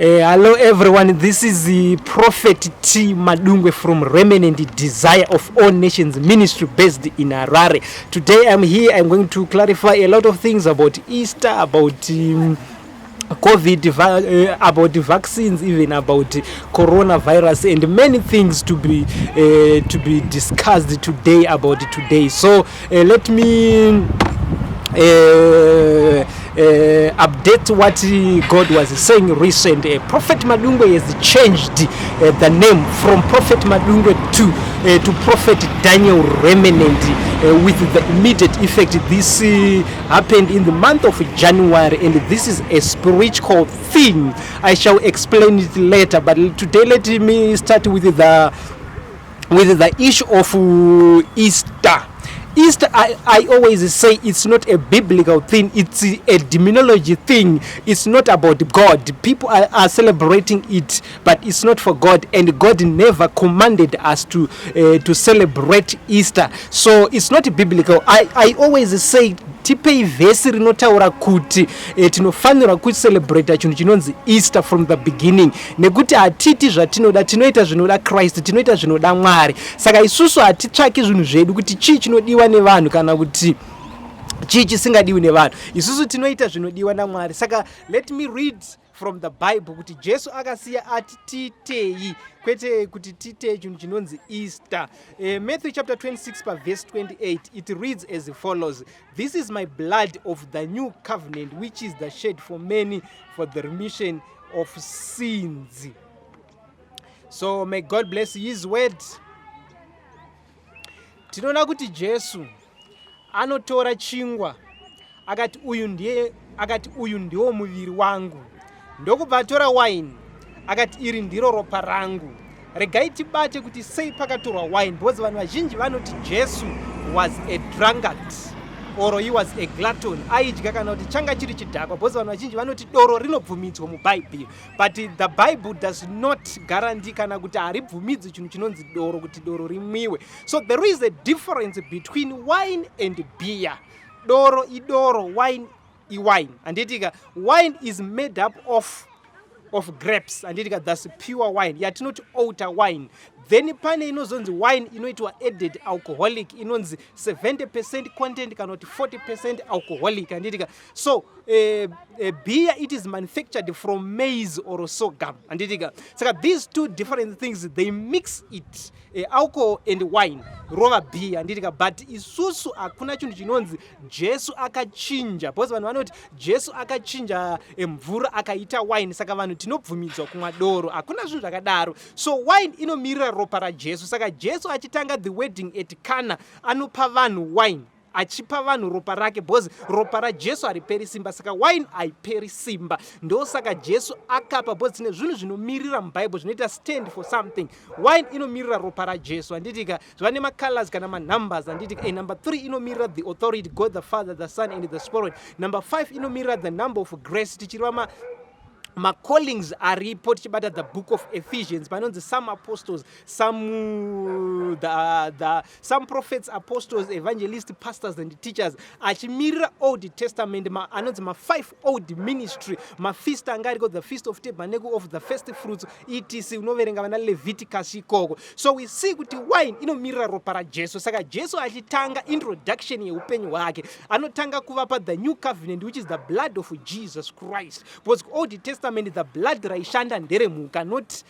Hello everyone, this is the Prophet T Madungwe from Remnant Desire of All Nations Ministry based in Harare. Today I'm here, I'm going to clarify a lot of things about Easter, about COVID, about the vaccines, even about coronavirus, and many things to be discussed today about today. So let me update what God was saying recent. Prophet Madungwe has changed the name from Prophet Madungwe to Prophet Daniel Remnant with the immediate effect. This happened in the month of January, and this is a spiritual thing. I shall explain it later, but today let me start with the issue of Easter. Easter, I always say it's not a biblical thing, it's a demonology thing. It's not about God. People are celebrating it, but it's not for God, and God never commanded us to celebrate Easter. So it's not biblical. I always say tipei vhesi rinotaura kuti tinofanirwa kucelebrata chinhu chinonzi Easter from the beginning, nekuti hatiti zvatinoda, tinoita zvinoda Christ, tinoita zvinoda Mwari. Saka isusu hatitsvaki zvinhu zvedu kuti chii chinodiwa nevanhu kana kuti chii chisingadiwi nevanhu. Isusu tinoita zvinodiwa naMwari. Saka let me read from the Bible kuti Jesu akasiya ati tiitei, kwete kuti tiitei chinhu chinonzi Easter. Matthew chapter 26 paverse 28, it reads as follows: "This is my blood of the new covenant, which is the shed for many for the remission of sins." So may God bless his word. Tinoona kuti Jesu anotora chingwa akati uyu ndiye, akati uyu ndiwo muviri wangu, ndokubva atora waini akati iri ndiro ropa rangu. Regai tibate kuti sei pakatorwa wine, because vanhu vazhinji vanoti Jesu was a drunkard or he was a glutton, aidya kana kuti changa chiri chidhakwa, because vanhu vazhinji vanoti doro rinobvumidzwa mubhaibheri, but the Bible does not guarantee kana kuti haribvumidzi chinhu chinonzi doro kuti doro rimwiwe. So there is a difference between wine and beer. Doro idoro, wine iwine, handitika? Wine is made up of grapes, handitika? That's pure wine yatinoti altar wine. Then pane inozonzi wine inoitwa added alcoholic, inonzi 70% content kana kuti 40% alcoholic, handitika? So beer, it is manufactured from maize or sorghum, handitika? Saka these two different things, they mix it, alcohol and wine, rova beer, handitika? But isusu hakuna chinhu chinonzi Jesu akachinja, because vanhu vanoti Jesu akachinja mvura akaita wine, saka vanhu tinobvumidzwa kumwa doro. Hakuna zvinhu zvakadaro. So wine inomirira ropa raJesu. Saka Jesu achitanga the wedding at Cana, anopa vanhu wine, achipa vanhu ropa rake, because ropa raJesu hariperi simba. Saka wine haiperi simba, ndosaka Jesu akapa, because tine zvinhu zvinomirira mubhaibheri, zvinoita stand for something. Wine inomirira ropa raJesu, handitika? Zviva nemacolors kana manumbers, handitika? Number 3 inomirira the authority, God the Father, the Son and the Spirit. Number 5 inomirira the number of grace, tichireva macallings aripo, tichibata the Book of Ephesians panonzi some apostles, some prophets, apostles, evangelists, pastors and teachers, achimirira Old Testament, anonzi ma5 old ministry, mafeast anga ariko, the Feast of Tabernacle, of the First Fruits, etc. Unoverenga vana Leviticus ikoko. So we see kuti wine inomirira ropa raJesu. Saka Jesu achitanga introduction yeupenyu hwake, anotanga kuvapa the new covenant, which is the blood of Jesus Christ, because Old Testament the blood raishanda nderemhuka, not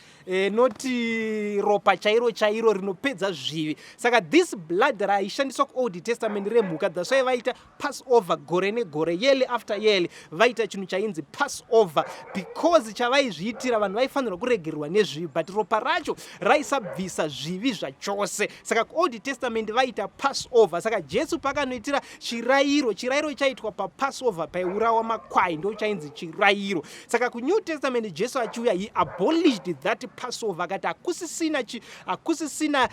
ropa chairo chairo rinopedza zvivi. Saka this blood raishandiswa kuOld Testament remhuka, that's why vaita Passover gore negore, yearly after yearly vaita chinhu chainzi Passover, because chavaizviitira vanhu vaifanirwa kuregererwa nezvivi, but ropa racho raisabvisa zvivi zvachose. Saka kuOld Testament vaita Passover. Saka Jesu pakanoitira chirayiro, chirayiro chaitwa paPassover, paiurawa makwai, ndo chainzi chirayiro. Saka kuNew Testament Jesu achiuya, he abolished that Passover, akati hakusisina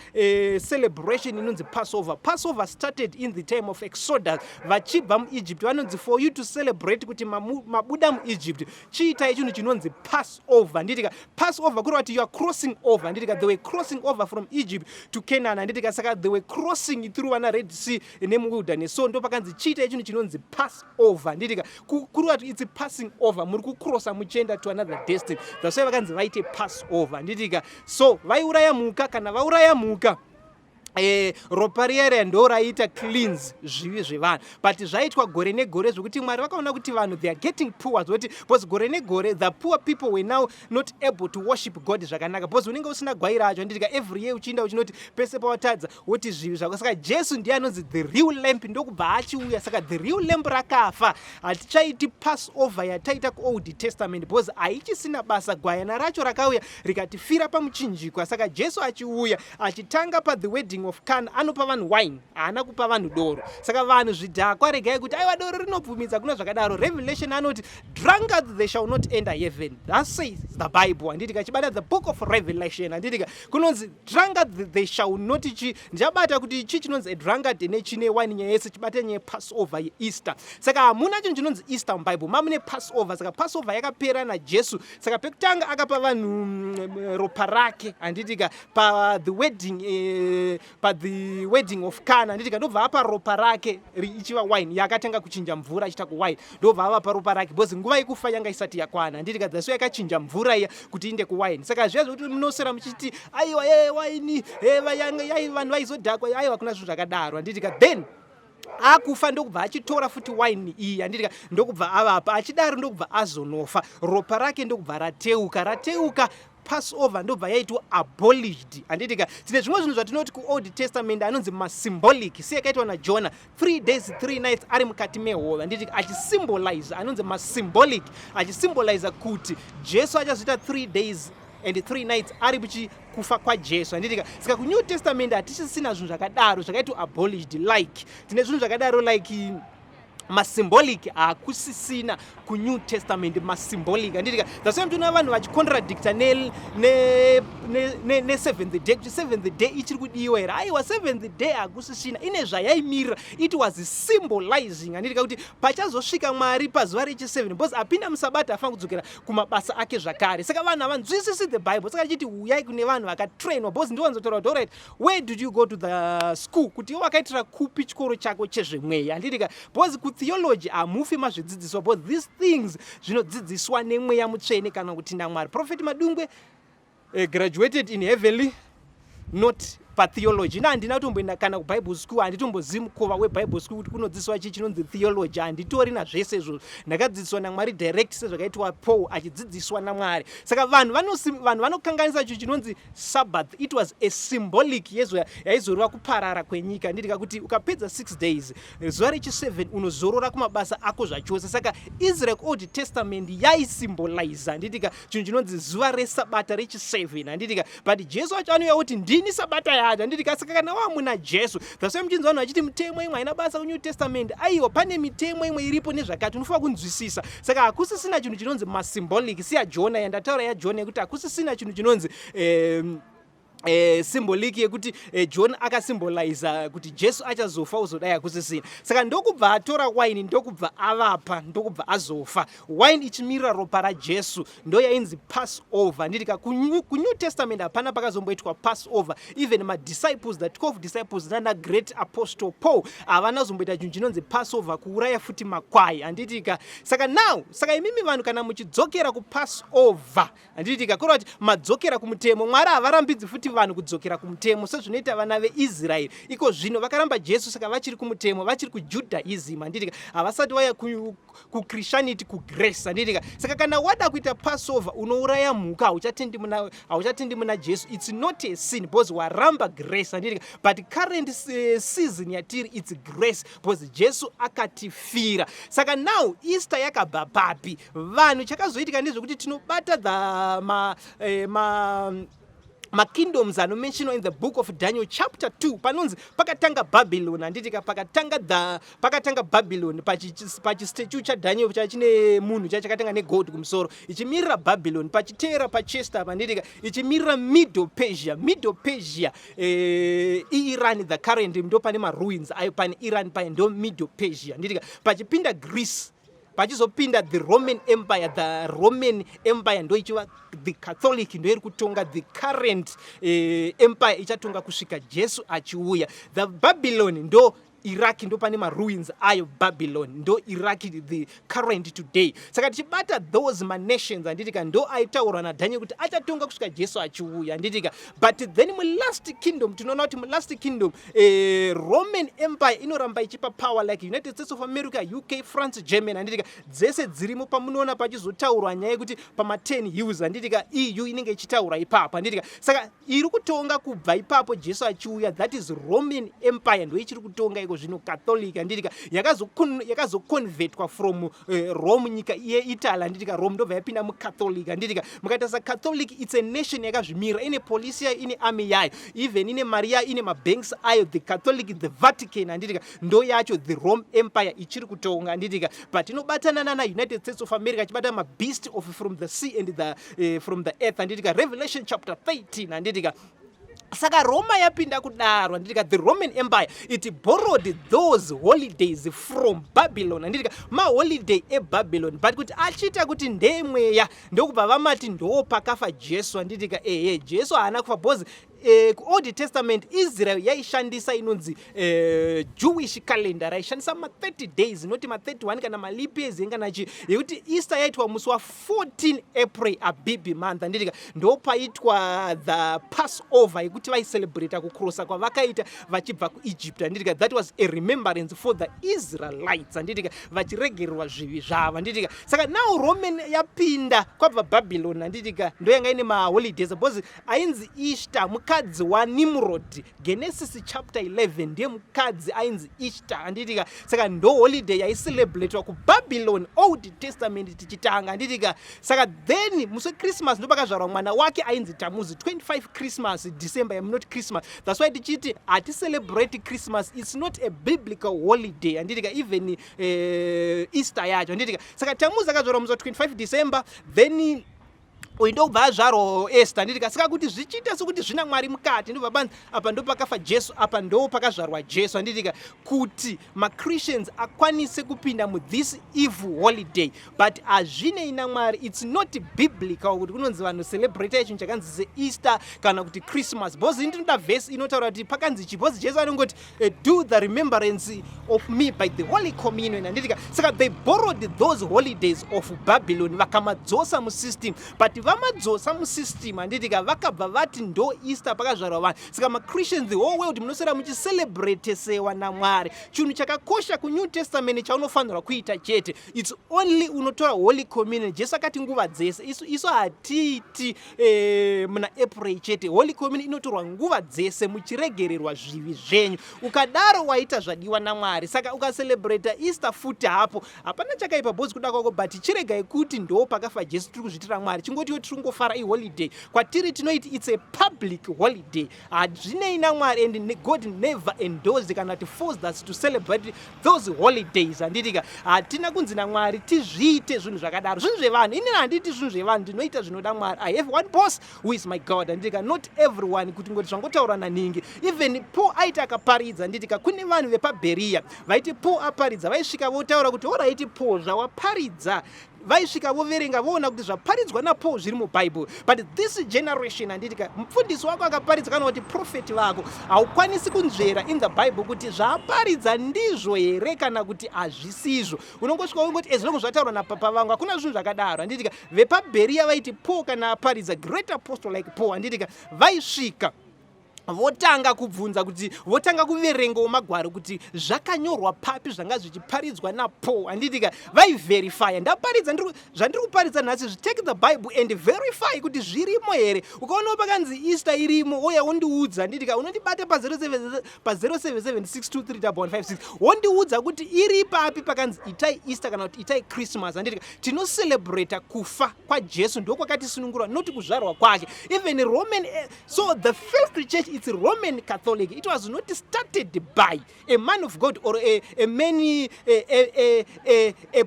celebration inonzi Passover. Passover started in the time of Exodus, vachibva muEgypt. Vanonzi for you to celebrate kuti mabuda muEgypt, chiitai chinhu chinonzi Passover, nditika? Passover kureva kuti you are crossing over, nditika? They were crossing over from Egypt to Canaan, handitika? Saka they were crossing through vana Red Sea nemuwilderness. So ndo pakanzi chiitai chinhu chinonzi Passover, nditika? Kureva kuti it's passing over, muri kucrossa muchienda. vakuenda to another destiny. That's why vakanzi vaite Passover, handitika? So vaiuraya mhuka. Kana vauraya mhuka, ropa riya riya ndo raiita cleanse zvivi zvevanhu, but zvaitwa gore negore, zvekuti Mwari vakaona kuti vanhu, they are getting poor, zvokuti because gore negore the poor people were now not able to worship God zvakanaka, because unenge usina gwai racho, handitika? Every year uchiinda uchinoti pese pawatadza woti zvivi zvako. Saka Jesu ndiye anonzi the real lamb, ndokubva achiuya. Saka the real lamb rakafa, hatichaiti Passover yataita kuOld Testament because haichisina basa. Gwayana racho rakauya rikatifira pamuchinjikwa. Saka Jesu achiuya, achitanga pathe wedding of Cana, anopa vanhu wine, haana kupa vanhu doro. Saka vanhu zvidhakwa, regai kuti aiwa, doro rinobvumidza. Kuna zvakadaro. Revelation anoti drunkards, they shall not enter heaven. That says the Bible, handitika? Chibata the Book of Revelation, handitika? Kunonzi drunkard, they shall not chi. Ndichabata kuti chi chinonzi adrunkard nechine wine, nyaya yese. Chibata nyaya yePassover, yeEaster. Saka hamuna chinhu chinonzi Easter muBible, mamune Passover. Saka Passover yakapera naJesu. Saka pekutanga akapa vanhu ropa rake, handitika? Pathe wedding, pathe wedding of Cana, handitika? Ndobva apa ropa rake ichiva wine. Yakatanga kuchinja mvura achiita kuwine, ndobva avapa ropa rake because nguva yekufa yanga isati yakwana, handitika? That's why yakachinja mvura iya kuti inde kuwine. Saka zviya zvokuti munosera muchiti aiwa, e waini e vanhu vaizodhakwa, aiwa, kuna zvinhu zvakadaro, handitika? Then akufa, ndokubva achitora futi waini iyi, handitika? Ndokubva avapa. Achidaro, ndokubva azonofa, ropa rake ndokubva rateuka. Rateuka, Passover ndobva yaitwa abolished, handitika? Tine zvimwe zvinhu zvatinoti kuOld Testament anonzi masymbolic, seyakaitwa naJona, 3 days 3 nights ari mukati mehova, handitika? Achisymbolize anonzi masymbolic, achisymbolize kuti Jesu achazoita 3 days and 3 nights ari kufa kwaJesu, handitika? Saka kuNew Testament hatichisina zvinhu zvakadaro, zvakaitwa abolished. Like tine zvinhu zvakadaro like masymbolic, hakusisina kuNew Testament masymbolic, handitika? That's why mutoona vanhu vachicontradicta neseventh day, kuti seventh day ichiri kudiwa here. Aiwa, seventh day hakusisina, ine zvayaimirira. It was symbolizing, handitika, kuti pachazosvika Mwari pazuva rechi7, because apinda musabata afanira kudzokera kumabasa ake zvakare. Saka vanhu havanzwisisi the Bible. Saka achiti uyai kune vanhu vakatrainwa, because ndiwanzotaura kuti alright, where did you go to the school? Kuti iwe wakaitira kupi chikoro chako chezvemweya, handitika? Because kutheology hamufi mazvidzidziswa, because these things zvinodzidziswa nemweya mutsvene kana kuti naMwari. Prophet Madungwe graduated in heavenly, not patheology. Ina handina kutomboenda kana kuBible school, handitombozivi mukova weBible school kuti kunodzidziswa chii chinonzi theology. Handitori nazvese izvozvo. Ndakadzidziswa naMwari direct, sezvakaitwa Paul achidzidziswa naMwari. Saka vanhu vanokanganisa chinhu chinonzi Sabbath. It was a symbolic yezo yaizoreva kuparara kwenyika, handitika? Kuti ukapedza 6 days, zuva rechi7 unozorora kumabasa ako zvachose. Saka Israel Old Testament yaisymbolize, handitika, chinhu chinonzi zuva resabata rechi7, handitika? But Jesu acho anouya kuti ndini sabata yacho, handitika? Saka kana wamuna Jesu, that's why muchinzwa vanhu vachiti mitemo imwe haina basa kuNew Testament. Aiwa, pane mitemo imwe iripo nezvakati, unofanira kunzwisisa. Saka hakusisina chinhu chinonzi masymbolic, siyaJona yandataura, yaJona yekuti hakusisina chinhu chinonzi symbolic yekuti John akasymboliza kuti Jesu achazofa uzodai, hakusisina. Saka ndokubva atora waini, ndokubva avapa, ndokubva azofa. Waini ichimirira ropa raJesu, ndo yainzi Passover, handitika? KuNew Testament hapana pakazomboitwa Passover. Even madisciples, the 12 disciples nana great Apostle Paul, havana kuzomboita chinhu chinonzi Passover, kuuraya futi makwai, handitika? Saka now, saka imimi vanhu kana muchidzokera kuPassover, handitika, kureva kuti madzokera kumutemo. Mwari havarambidzi futi vanhu kudzokera kumutemo sezvinoita vana veIsraeri iko zvino. Vakaramba Jesu, saka vachiri kumutemo, vachiri kuJudaism, handitika? Havasati vauya kuChristianity, kugrace, handitika? Saka kana wada kuita Passover, unouraya mhuka, hauchatendi muna Jesu. It's not a sin because waramba grace, handitika? But current season yatiri, it's grace because Jesu akatifira. Saka now Easter yakabva papi, vanhu? Chakazoitika ndezvekuti tinobata the ma makingdoms anomentionwa in the Book of Daniel chapter 2, panonzi pakatanga Babylon, handitika? Pakatanga Babylon pachistatue chaDaniel chachine munhu chachakatanga negold kumusoro, ichimirira Babylon. Pachiteera pachester, handitika, ichimirira Middle Persia. Middle Persia, iIran, the current, ndo pane maruins ayo, pane Iran paye, ndo Middle Persia, handitika? Pachipinda Greece, pachizopinda the Roman Empire. The Roman Empire ndo ichiva the Catholic, ndo iri kutonga the current empire, ichatonga kusvika Jesu achiuya. The Babylon ndo Iraq ndo pane maruins ayo Babylon, ndo Iraq the current today. Saka tichibata those manations, handitika, ndo aitaurwa naDaniel kuti achatonga kusvika Jesu achiuya, handitika? But then mulast kingdom, tinoona kuti mulast kingdom, Roman Empire inoramba ichipa power, like United States of America, UK, France, Germany, handitika, dzese dzirimo. Pamunoona pachizotaurwa nyaya yekuti pama10 hills, handitika, EU inenge ichitaura ipapo, handitika? Saka iri kutonga kubva ipapo Jesu achiuya, that is Roman Empire, ndo ichiri kutonga iko zvino. Catholic, handitika, yakazoconvertwa from Rome, nyika yeItaly, handitika? Rome ndobva yapinda muCatholic, handitika? Mukaita saCatholic, it's a nation yakazvimira, ine polisi yayo, ine army yayo, even ine mari yayo, ine mabanks ayo, the Catholic, the Vatican, handitika? Ndo yacho the Rome Empire ichiri kutonga, handitika? But inobatana nana United States of America, achibata mabeast of from the sea and the, from the earth, handitika? Revelation chapter 13, handitika? Saka Roma yapinda kudaro, handitika, the Roman Empire, it borrowed those holidays from Babylon, handitika, maholiday eBabylon, but kuti achiita kuti ndemweya, ndokubva vamati ndo pakafa Jesu, handitika? Ehe, Jesu haana kufa because kuOld Testament Israel yaishandisa inonzi Jewish calendar, raishandisa ma30 days, noti ma31 kana maleap years kana chi yekuti Easter yaitwa musi wa14 April, Abib month, handitika? Ndo paitwa the Passover yekuti vaicelebrata kucrossa kwavakaita vachibva kuEgypt, handitika? That was a remembrance for the Israelites, handitika, vachiregererwa zvivi zvavo, handitika? Saka now Roman yapinda kwabva Babylon, handitika, ndo yanga ine maholidays, because ainzi Ishtar, mukadzi waNimrod, Genesis chapter 11, ndiye mukadzi ainzi Ishtar, handitika? Saka ndo holiday yaicelebratowa kuBabylon, Old Testament tichitanga, handitika? Saka then musi weChristmas ndo pakazvarwa mwana wake ainzi Tamuzi, 25 Christmas, December, not Christmas. That's why tichiti haticelebrate Christmas, it's not a biblical holiday, handitika? Even Easter yacho, handitika? Saka Tamuzi akazvarwa musi wa25 December, then uyu ndokubva azvarwa Easter, handitika? Saka kuti zvichiita sekuti zvina Mwari mukati, ndobva banzi apa ndo pakafa Jesu, apa ndo pakazvarwa Jesu, handitika, kuti maChristians akwanise kupinda muthis evil holiday. But hazvinei naMwari, it's not biblical kuti kunonzi vanhu celebrate chinhu chakanzi seEaster kana kuti Christmas, because ndinoda vhesi inotaura kuti pakanzi chi, because Jesu anongoti, "Do the remembrance of me by the Holy Communion," handitika? Saka they borrowed those holidays of Babylon, vakamadzosa musystem, but vamadzosa musystem, handitika, vakabva vati ndo Easter pakazvarwa vanhu. Saka maChristians, the whole world, munoswera muchicelebratesewa naMwari. Chinhu chakakosha kuNew Testament chaunofanirwa kuita chete, it's only unotora Holy Communion. Jesu akati nguva dzese. Isu hatiiti muna April chete. Holy Communion inotorwa nguva dzese, muchiregererwa zvivi zvenyu. Ukadaro waita zvadiwa naMwari. Saka ukacelebrata Easter futi hapo, hapana chakaipa because kuda kwako, but chiregai kuti ndo pakafa Jesu, tiri kuzviitira Mwari. Chingotiwo tiri kungofara, iholiday kwatiri, tinoiti it's a public holiday. Hazvinei naMwari and God never endorsed kana kuti forced us to celebrate those holidays, handitika? Hatina kunzi naMwari tizviite zvinhu zvakadaro, zvinhu zvevanhu. Inini handiti zvinhu zvevanhu, ndinoita zvinoda Mwari. I have one boss who is my God, handitika? Not everyone, kuti ngoti zvangotaura naningi. Even Paul aiti akaparidza, handitika, kune vanhu vepaBheria vaiti Paul aparidza, vaisvika votaura kuti, "Alright Paul, zvawaparidza." Vaisvika voverenga, voona kuti zvaparidzwa naPaul zviri muBhaibheri. But this generation, handitika, mufundisi wako akaparidza kana kuti profeti vako, haukwanisi kunzvera in the Bible kuti zvaaparidza ndizvo here kana kuti hazvisizvo. Unongosvika ungoti ezvinongo zvataurwa napapa vangu. Hakuna zvinhu zvakadaro, handitika? VepaBheria vaiti Paul kana aparidza, great apostle like Paul, handitika, vaisvika votanga kubvunza kuti, votanga kuverengawo magwaro kuti zvakanyorwa papi zvanga zvichiparidzwa naPaul, handitika? Vaiverifya. Ndaparidza, zvandiri kuparidza nhasi, take the Bible and verify kuti zvirimo here. Ukaonawo pakanzi Easter irimo, oya wondiudza, handitika? Unondibata pa077 wondiudza kuti iri papi pakanzi itai Easter kana kuti itai Christmas, handitika? Tinocelebrata kufa kwaJesu, ndokwakatisunungura, noti kuzvarwa kwake. Even Roman, so the first church, it's Roman Catholic. It was not started by a man of God or a man, a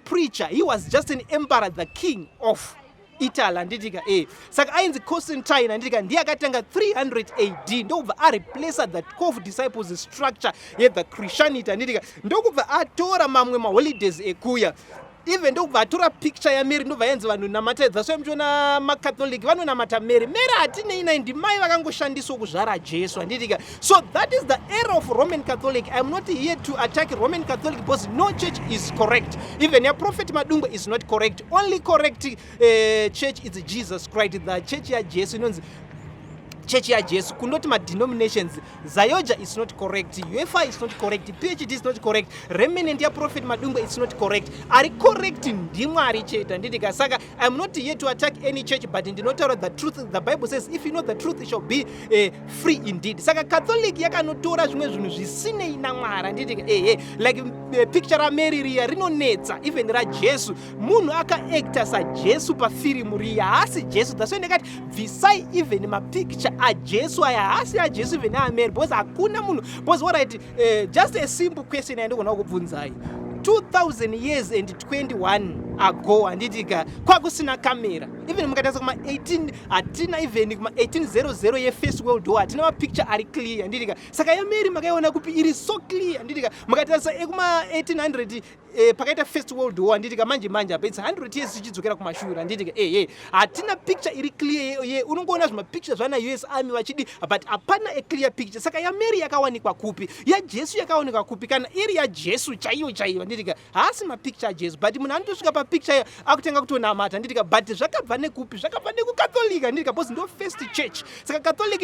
preacher. He was just an emperor, the king of Italy, handitika? Saka ainzi Constantine, handitika? Ndiye akatanga 300 AD, ndokubva areplaca the 12 disciples structure yethe Christianity, handitika? Ndokubva atora mamwe maholidays ekuya. Even ndokubva atora picture yaMary, ndobva yanzi vanhu namatai. That's why muchiona maCatholic vanonamata Mary. Mary hatinei nai, ndimai vakangoshandiswa kuzvara Jesu, handitika? So that is the era of Roman Catholic. I am not here to attack Roman Catholic because no church is correct. Even yaProphet Madungwe is not correct. Only correct church is Jesus Christ, the church yaJesu inonzi Chechi yaJesu. Kundoti madenominations, ZAOGA is not correct, UFI is not correct, PHD is not correct, Remnant yaProphet Madungwe is not correct. Ari correct ndiMwari chete, handitika? Saka I am not here to attack any church, but ndinotaura the truth. The Bible says, "If you know the truth, it shall be free indeed." Saka Catholic yakanotora zvimwe zvinhu zvisinei naMwari, handitika? Ehe, like picture raMary riya rinonetsa, even raJesu. Munhu akaacta saJesu pafirimu riya, haasi Jesu. That's why ndakati bvisai even mapicture aJesu aya, haasi aJesu, even aMary, because hakuna munhu. Because alright, just a simple question yandigona kukubvunzai: 2000 years and 21 ago, handitika, kwakusina kamera. Even mukatarisa kuma18, hatina even kuma1800 yeFirst World War, hatina mapicture ari clear, handitika? Saka yaMary makaiona kupi iri so clear, handitika? Mukatarisa ekuma1800 pakaita First World War, handitika? Manje manje apa it's 100 years tichidzokera kumashure, handitika? Ehe, hatina picture iri clear. Ye unongoona zvimapicture zvana US Army vachidi, but hapana a clear picture. Saka yaMary yakawanikwa kupi? YaJesu yakawanikwa kupi? Kana iri yaJesu chaiyo chaiyo, handitika, haasi mapicture aJesu, but munhu anotosvika papicture iyo akutenga kutonamata, handitika? But zvakabva nekupi? Zvakabva nekuCatholic, handitika? Because ndo first church. Saka Catholic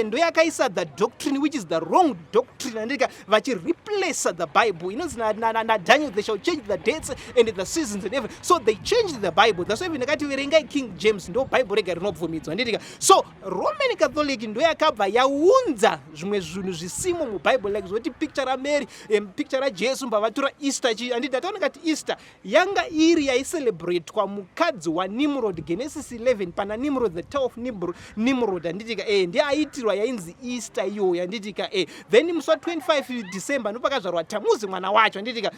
ndoyakaisa the doctrine which is the wrong doctrine, handitika? Vachireplace the Bible inonzi naDaniel, they shall change the dates and the seasons and everything. So they changed the Bible. That's why even ndakati verengai King James, ndo Bible rega rinobvumidzwa, handitika? So Roman Catholic ndo yakabva yaunza zvimwe zvinhu zvisimo muBible, like zvoti picture raMary, picture raJesu, mbavatora Easter chi, handiti? Ndataona kati Easter yanga iri yaicelebratwa mukadzi waNimrod, Genesis 11, pana Nimrod, the tower of Nimrod, handitika? Ndiye aitirwa yainzi Easter iyoyo, handitika? Then musi wa25 December ndopakazvarwa Tamuzi, mwana wacho, handitika?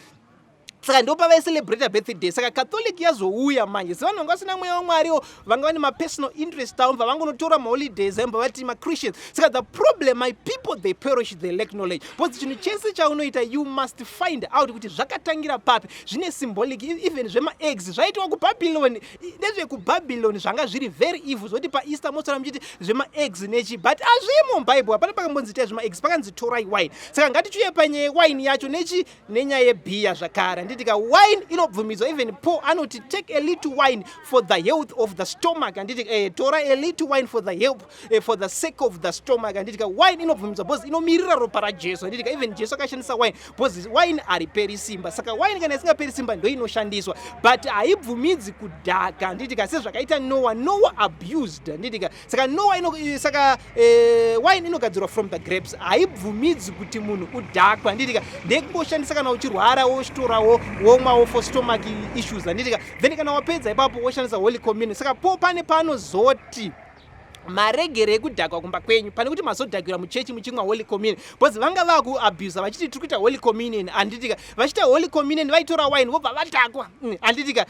Saka ndopavaicelebrata birthday. Saka Catholic yazouya manje, sevanhu vanga vasina mweya waMwariwo, vanga vane mapersonal interest avo, mva vangonotora maholidays aimba vati maChristians. Saka the problem, my people, they perish, they lack knowledge, because chinhu chese chaunoita, you must find out kuti zvakatangira papi, zvine symbolic. Even zvemaeggs zvaitwa kuBabylon, ndezvekuBabylon, zvanga zviri very evil. Zvokuti paEaster mosara muchiti zvemaeggs nechi, but hazvimo muBible. Hapana pakambonzi itai zvemaeggs, pakanzi torai wine. Saka ngatichiuye panyaya yewine yacho nechi, nenyaya yebhiya zvakare, handitika? Wine inobvumidzwa. Even Paul anoti, "Take a little wine for the health of the stomach," handiti? Tora a little wine for the help, for the sake of the stomach, handitika? Wine inobvumidzwa because inomirira ropa raJesu, handitika? Even Jesu akashandisa wine because wine hariperi simba. Saka wine kana isingaperi simba ndo inoshandiswa, but haibvumidzi kudhaka, handitika? Sezvakaita Noah. Noah abused, handitika? Saka Noah ino, saka wine inogadzirwa from the grapes, haibvumidzi kuti munhu udhakwa, handitika? Ndekungoshandisa kana uchirwara, wochitorawo womwawo for stomach issues, handitika? Then kana wapedza ipapo woshandisa Holy Communion. Saka po pane panozoti maregere ekudhakwa kumba kwenyu, pane kuti mazodhakwira muchechi muchimwa Holy Communion, because vanga vakuabusa vachiti tiri kuita Holy Communion, handitika? Vachiita Holy Communion, vaitora wine vobva vadhakwa, handitika?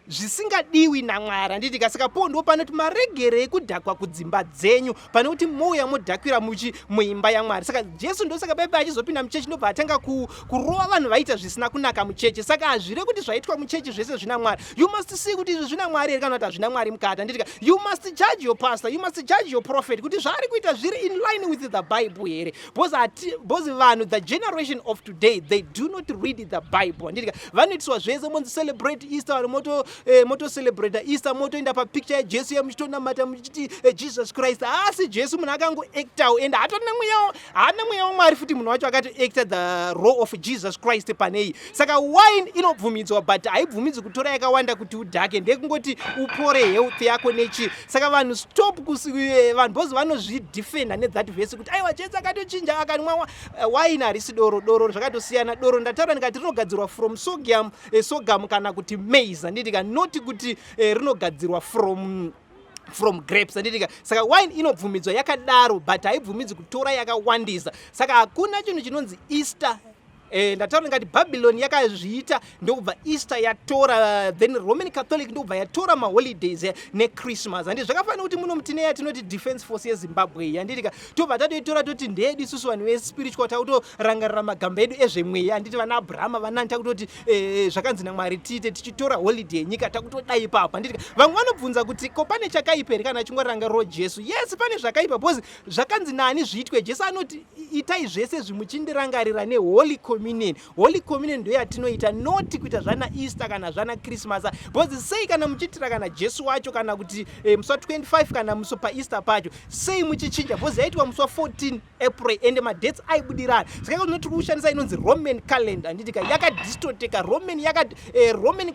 Zvisingadiwi naMwari, handitika? Saka po ndo panoti maregere ekudhakwa kudzimba dzenyu, pane kuti mouya modhakwira muchi muimba yaMwari. Saka Jesu ndosaka paipa achizopinda muchechi, ndobva atanga kurova vanhu vaita zvisina kunaka muchechi. Saka hazvire kuti zvaitwa muchechi zvese zvina Mwari. You must see kuti izvi zvina Mwari here kana kuti hazvina Mwari mukati, handitika? You must judge your pastor, you must judge your prophet kuti zvaari kuita zviri in line with the Bible here, because vanhu, the generation of today, they do not read the Bible, handitika? Vanoitiswa zvese, monzi celebrate Easter, vanhu moto motocelebrata Easter, motoenda papicture yaJesu yamuchitonamata muchiti Jesus Christ. Haasi Jesu, munhu akangoactawo and hatorina mweya, haana mweya waMwari futi. Munhu wacho akatoacta the role of Jesus Christ panei. Saka wine inobvumidzwa, but haibvumidzi kutora yakawanda kuti udhake, ndekungoti upore health yako nechi. Saka vanhu stop vanhu, because vanozvidefenda nethat verse kuti aiwa, Jesu akatochinja akanwa wine. Harisi doro, doro zvakatosiyana. Doro ndataura ndikati rinogadzirwa from sorghum kana kuti maize, handitika? Noti kuti rinogadzirwa from grapes, handitika? Saka wine inobvumidzwa yakadaro, but haibvumidzi kutora yakawandisa. Saka hakuna chinhu chinonzi Easter. Ndataura ndikati Babylon yakazviita, ndokubva Easter yatora, then Roman Catholic ndokubva yatora maholidays neChristmas. Handi zvakafanira kuti muno mutine yatinoti Defence Force yeZimbabwe, handitika? Tobva tatoitora, toti ndeyedu isusu vanhu vespiritual, takutorangarira magamba edu ezvemweya, handiti? Vana Abrahama, vanani, takutoti zvakanzi naMwari tiite, tichitora holiday yenyika, takutodai ipapo, handitika? Vamwe vanobvunza kuti ko pane chakaipa here kana achingorangariro Jesu? Yes, pane zvakaipa, because zvakanzi nani zviitwe? Jesu anoti, "Itai zvese zvimuchindirangarira neHoly Communion." Holy Communion ndo yatinoita, noti kuita zvana Easter kana zvana Christmas, because sei kana muchiitira kana Jesu wacho, kana kuti musi wa25 kana musi paEaster pacho, sei muchichinja? Because yaitwa musi wa14 April ende madates aibudirana. Saka iko tiri kushandisa inonzi Roman calendar, handitika? Yakadistoteka Roman, yaka Roman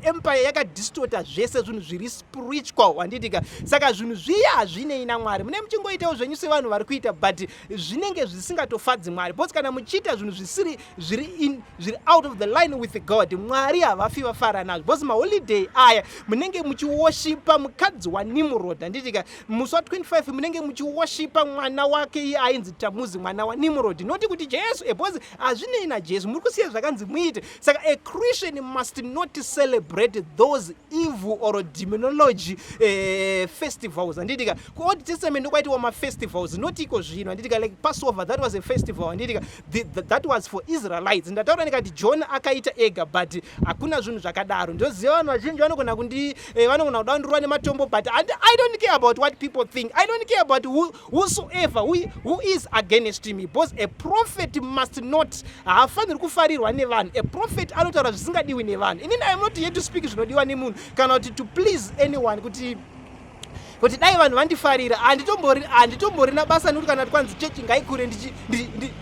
Empire yakadistota zvese zvinhu zviri spiritual, handitika? Saka zvinhu zviya hazvinei naMwari. Mune muchingoitawo zvenyu sevanhu vari kuita, but zvinenge zvisingatofadzi Mwari, because kana muchiita zvinhu zvisiri zviri in zviri out of the line with God, Mwari havafi vafara nazvo, because maholiday aya munenge muchiwoshipa mukadzi waNimrod, handitika? Musi wa25 munenge muchiwoshipa mwana wake iye ainzi Tamuzi, mwana waNimrod, noti kuti Jesu, because hazvinei naJesu. Muri kusiya zvakanzi muite. Saka a Christian must not celebrate those evil or demonology festivals, handitika? KuOld Testament ndokwaitiwa mafestivals, not iko zvino, handitika? Like Passover, that was a festival, handitika? That was for Israelites. Ndataura ndikati John akaita ega, but hakuna zvinhu zvakadaro. Ndoziva vanhu vazhinji vanogona kundi vanogona kuda kundirova nematombo, but I don't care about what people think. I don't care about whosoever who is against me, because a prophet must not, haafaniri kufarirwa nevanhu. A prophet anotaura zvisingadiwi nevanhu. Inini I am not here to speak zvinodiwa nemunhu kana kuti to please anyone, kuti dai vanhu vandifarira. Handitomborina basa nekuti kana kwanzi chechi ngaikure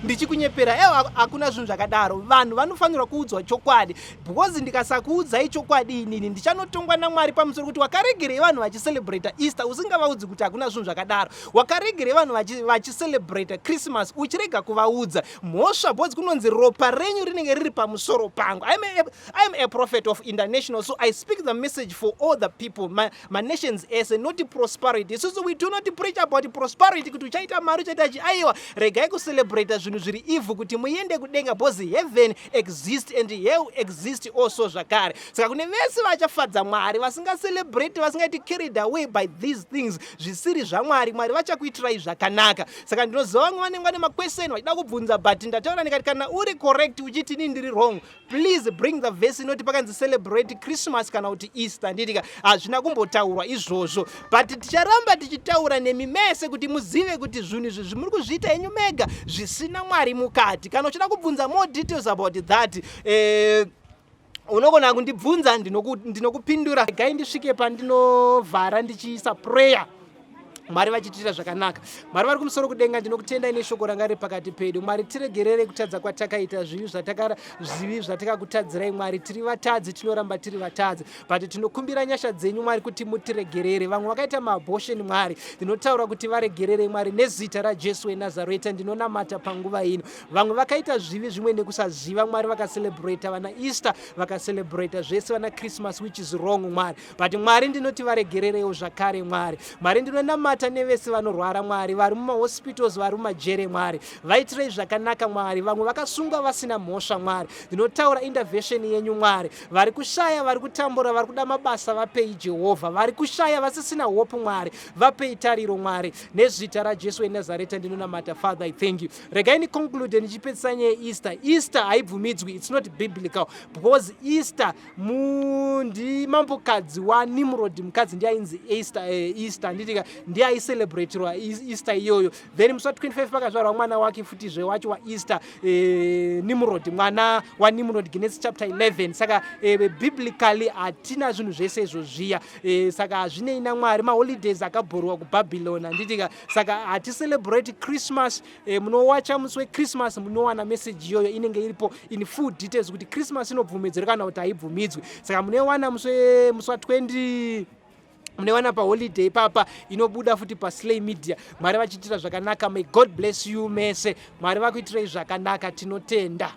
ndichikunyepera. Ewa, hakuna zvinhu zvakadaro. Vanhu vanofanirwa kuudzwa chokwadi, because ndikasakuudzai chokwadi inini ndichanotongwa naMwari pamusoro kuti wakaregerei vanhu vachicelebrata Easter usingavaudzi kuti hakuna zvinhu zvakadaro? Wakaregerei vanhu vachicelebrata Christmas uchirega kuvaudza? Mhosva, because kunonzi ropa renyu rinenge riri pamusoro pangu. I'm a prophet of international, so I speak the message for all the people, manations ese, not prosperity. Isusu we do not preach about prosperity, kuti uchaita mari, uchaita chi. Aiwa, regai kucelebrata zvinhu zviri evil kuti muende kudenga, because heaven exist and hell exist also zvakare. Saka kune vese vachafadza Mwari, vasingacelebrate, vasingaiti carried away by these things zvisiri zvaMwari, Mwari vachakuitirai zvakanaka. Saka ndinoziva vamwe vanenge vane maquestion vachida kubvunza, but ndataura ndikati kana uri correct uchiti inini ndiri wrong, please bring the verse inoti pakanzi celebrate Christmas kana kuti Easter. Handitika? Hazvina kumbotaurwa izvozvo, but ticharamba tichitaura nemi mese kuti muzive kuti zvinhu izvi zvimuri kuzviita henyu mega zvisina Mwari mukati. Kana uchida kubvunza more details about that, unogona kundibvunza, ndinokupindura. Gai ndisvike pandinovhara ndichiisa prayer. Mwari vachitiita zvakanaka. Mwari vari kumusoro kudenga, ndinokutendai neshoko ranga riri pakati pedu. Mwari, tiregerere kutadza kwatakaita, zvivi zvatakakutadzirai. Mwari, tiri vatadzi, tinoramba tiri vatadzi, but tinokumbira nyasha dzenyu, Mwari, kuti mutiregerere. Vamwe vakaita maabortion, Mwari, ndinotaura kuti varegerere, Mwari, nezita raJesu weNazareta ndinonamata panguva ino. Vamwe vakaita zvivi zvimwe nekusaziva, Mwari, vakacelebrata vana Easter, vakacelebrata zvese vana Christmas, which is wrong, Mwari, but Mwari, ndinoti varegererewo zvakare. Mwari, Mwari, ndinonamata nevese vanorwara, Mwari, vari mumahospitals, vari mumajere. Mwari, vaitirei zvakanaka. Mwari, vamwe vakasungwa vasina mhosva. Mwari, ndinotaura intervention yenyu. Mwari, vari kushaya, vari kutambura, vari kuda mabasa, vapei, Jehovha. Vari kushaya, vasisina hope, Mwari, vapei tariro. Mwari, nezita raJesu weNazareta ndinonamata. Father, I thank you. Regai ndiconclude ndichipedzisa nyaya yeEaster. Easter haibvumidzwi, it's not biblical, because Easter ndimambokadzi waNimrod. Mukadzi ndiye ainzi Easter, Easter, handitika? Ndiye aicelebratirwa Easter iyoyo. Then musi wa25 pakazvarwa mwana wake futizve wacho waEaster, Nimrod, mwana waNimrod, Genesis chapter 11. Saka biblically hatina zvinhu zvese izvo zviya. Saka hazvinei naMwari. Maholidays akabhorwa kuBabylon, handitika? Saka haticelebrate Christmas. Munowacha musi weChristmas, munowana message iyoyo inenge iripo in full details kuti Christmas inobvumidzwa kana kuti haibvumidzwi. Saka munoiwana musi wa20, munoiwana paholiday papa, inobuda futi paSlay Media. Mwari vachiitira zvakanaka. May God bless you mese. Mwari vakuitirei zvakanaka. Tinotenda.